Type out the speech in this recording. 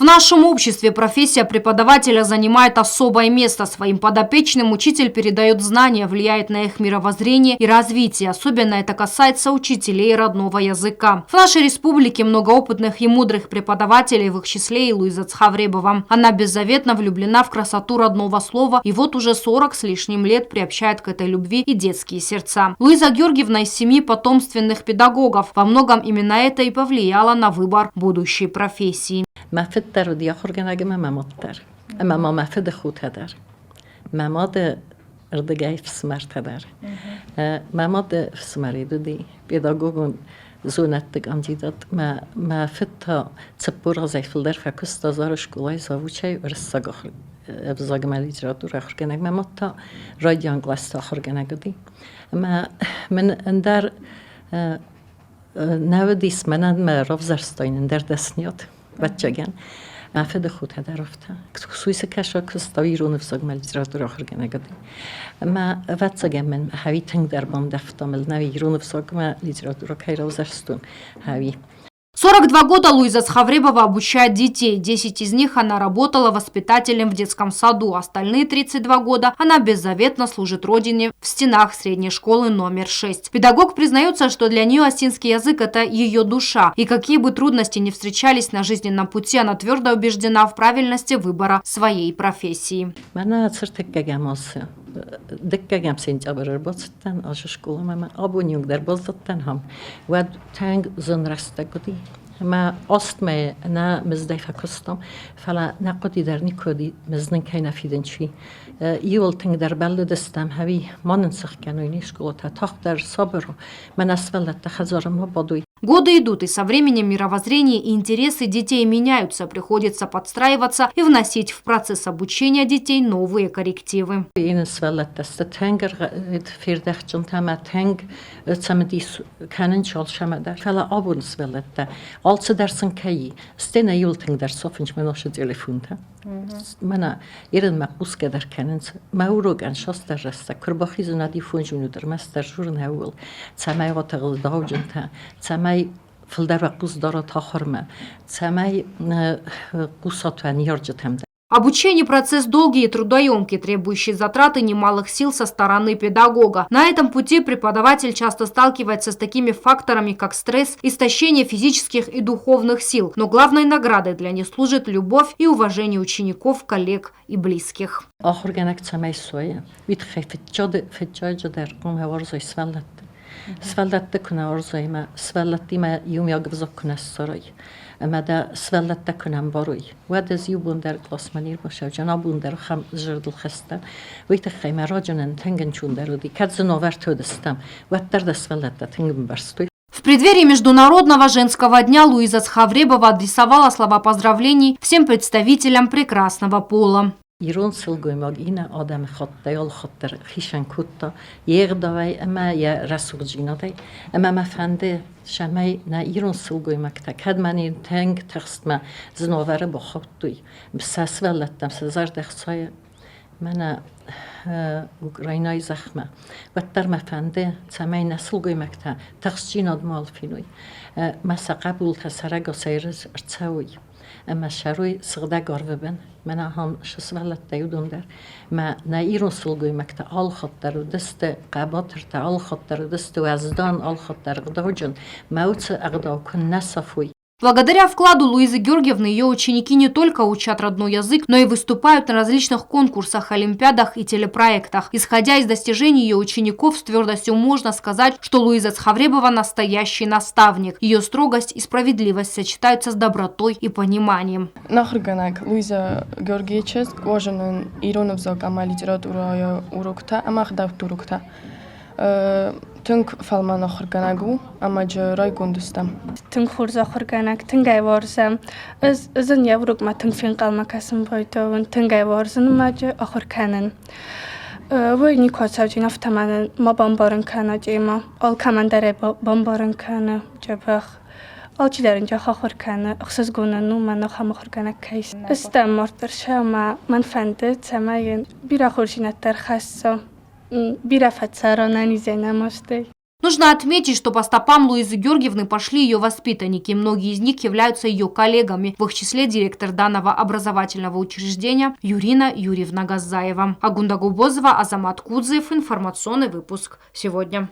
В нашем обществе профессия преподавателя занимает особое место. Своим подопечным учитель передает знания, влияет на их мировоззрение и развитие. Особенно это касается учителей родного языка. В нашей республике много опытных и мудрых преподавателей, в их числе и Луиза Цхавребова. Она беззаветно влюблена в красоту родного слова и вот уже 40 с лишним лет приобщает к этой любви и детские сердца. Луиза Георгиевна из семьи потомственных педагогов. Во многом именно это и повлияло на выбор будущей профессии. Мӕ фыд дӕр уыди ахуыргӕнӕг ӕмӕ мӕ мад дӕр. Ӕмӕ ма мӕ фыды хотӕ дӕр. Мӕ мады рдыгӕй фсымӕртӕ дӕр. Мӕ мады фсымӕр уыди педагогон зонӕдты кандидат. Мӕ, мӕ фыд та 40 азӕй фылдӕр фӕкуыста Зары скъолайы завучӕй уырыссаг ӕвзаг ӕмӕ литературӕ ахуыргӕнӕг. Мӕ мад та райдиан кълӕсты ахуыргӕнӕг уыди. Ӕмӕ мын ӕндӕр Нӕ уыдис мӕнӕн мӕ равзӕрстон ӕндӕр дӕсниад, ӕвӕццӕгӕн. Мӕ фыды хотӕ дӕр афтӕ. Суйсы кӕсаг куыста ирон ӕвзагмӕ литературӕ ахуыргӕнӕг уыди. Ӕмӕ ӕвӕццӕгӕн мӕн хӕви тынгдӕр бандӕвта мыл нӕ ирон ӕвзагмӕ литературӕ кӕй равзӕрстон, хӕви. 42 года Луиза Цхавребова обучает детей. 10 из них она работала воспитателем в детском саду. Остальные 32 года она беззаветно служит родине в стенах средней школы номер 6. Педагог признается, что для нее осетинский язык – это ее душа. И какие бы трудности ни встречались на жизненном пути, она твердо убеждена в правильности выбора своей профессии. Дыккӕгӕм сентябры ӕрбацыдтӕн азы скъоламӕ ӕмӕ абоны онг дӕр баззадтӕн ам. Уӕд тынг зын рӕстӕг уыди. Ӕмӕ астмӕ нӕ мыздӕй фӕкуыстам, фӕлӕ нӕ хъуыди дӕр никуы уыди, мызд нын кӕй нӕ фидын чи. Иуыл тынгдӕр бӕллыдыстӕм, ӕви ма нын сых кӕной не скъолатӕ, тагъддӕр сабыр у, мӕнӕ сывӕллӕттӕ хӕдзары ма бадой. Годы идут, и со временем мировоззрение и интересы детей меняются, приходится подстраиваться и вносить в процесс обучения детей новые коррективы. Сывӕллӕттӕ сты тынг фердӕхджынтӕ ӕмӕ тынг цымыдис кӕнынц алцӕмӕ дӕр. Фӕлӕ абон сывӕллӕттӕ алцыдӕр сын кӕй и, стӕй нӕ иуыл тынгдӕр сафынц мӕ носы телефонтӕ. Мӕнӕ Ирынмӕ хъусгӕ дӕр кӕнынц. Мӕ урокӕн састӕр рӕстӕг куы рбахизынад ифон зоны ӕрмӕстдӕр журын ӕууыл, цӕмӕй уатӕгыл дауджынтӕ, цӕмӕй фылдӕр хъус дарат ахуырмӕ, цӕмӕй хъусат уӕ ныййарджытӕм дӕр. Обучение – процесс долгий и трудоемкий, требующий затраты немалых сил со стороны педагога. На этом пути преподаватель часто сталкивается с такими факторами, как стресс, истощение физических и духовных сил. Но главной наградой для них служит любовь и уважение учеников, коллег и близких. Ахуыргӕнӕг цӕмӕй суайа, уый тыххӕй фыццаджы дӕр хъуамӕ уарзой сывӕллӕтты. Сывӕллӕтты куы нӕ уарзай ӕмӕ сывӕллӕттимӕ иумиаг ӕвзаг куы нӕ ссарай, ӕмӕ дӕ сывӕллӕттӕ куы нӕ ӕмбарой, уӕд ӕз иу бон дӕр къласмӕ не рбацӕуджын, абон дӕр ахӕм зӕрдылхӕст дӕн. Уый тыххӕй мӕ раджынӕн тынг ӕнцондӕр уыди, кӕд дзы нывӕрты уыдыстӕм, уӕддӕр дӕ сывӕллӕттӕ тынг ӕмбӕрстой. В преддверии Международного женского дня Луиза Цхавребова адресовала слова поздравлений всем представителям прекрасного пола. Ирон сылгоймаг иннӕ адӕмыхаттӕй алыхатт дӕр хицӕн кодта йе гъдауӕй ӕмӕ йӕ рӕсугъддзинадӕй. Ӕмӕ мӕ фӕнды, цӕмӕй нӕ ирон сылгоймӕгтӕ, кӕд мӕ не тынг тыхстмӕ зын уавӕры бахаудтой, сӕ сывӕллӕттӕм сӕ зӕрдӕ хсайы мӕнӕ Украинӕйы зӕхмӕ, уӕддӕр мӕ фӕнды, цӕмӕй нӕ сылгоймӕгтӕ тыхстдзинад мал феной, мӕ сӕ хъӕбултӕ сӕрӕгасӕй ӕрцӕуой. Ӕмӕ сӕрой сыгъдӕг арвы бын, мӕнӕ ахӕм сывӕллӕттӕй уыдон дӕр. Мӕ нӕ ирон сылгоймӕгтӕ алыхатт дӕр уыдысты хъӕбатыртӕ, алыхатт дӕр уыдысты уӕздан, алыхатт дӕр ӕгъдауджын. Мӕ уыцы ӕгъдау куыннӕ сафой. Благодаря вкладу Луизы Георгиевны ее ученики не только учат родной язык, но и выступают на различных конкурсах, олимпиадах и телепроектах. Исходя из достижений ее учеников, с твердостью можно сказать, что Луиза Цхавребова настоящий наставник. Ее строгость и справедливость сочетаются с добротой и пониманием. Нӕ ахуыргӕнӕг Луиза Георгийы чызг уарзы нын ирон ӕвзаг ӕмӕ литературӕйы уроктӕ ӕмӕ ӕгъдӕутты уроктӕ. Тынг фӕлмӕн ахуыргӕнӕг у ӕмӕ дзы райгонд стӕм. Тынг хорз ахуыргӕнӕг, тынг ӕй уарзӕм. Ӕз, ӕз ын йӕ урокмӕ тынг фенхъӕлмӕ кӕсын байдайон, тынг ӕй уарзын ӕмӕ дзы ахуыр кӕнын. Уый никуы ацӕудзӕн, афтӕ мӕнӕн ма бамбарын кӕна темӕ. Алкӕмӕн дӕр ӕй бамбарын кӕны дзӕбӕх. Алчидӕр ын дзӕх ахуыр кӕны, ӕхсызгонӕн у мӕн ахӕм ахуыргӕнӕг кӕй. Стӕм марддӕр сӕ ӕмӕ мӕн фӕнды, цӕмӕй йын бирӕ хорздзинӕдтӕ ӕрхӕсса. Бирӕ фӕцӕра ӕнӕнизӕй нӕ мастӕй. Нужно отметить, что по стопам Луизы Георгиевны пошли ее воспитанники. Многие из них являются ее коллегами, в их числе директор данного образовательного учреждения Юрина Юрьевна Газзаева. Агунда Губозова, Азамат Кудзыев. Информационный выпуск сегодня.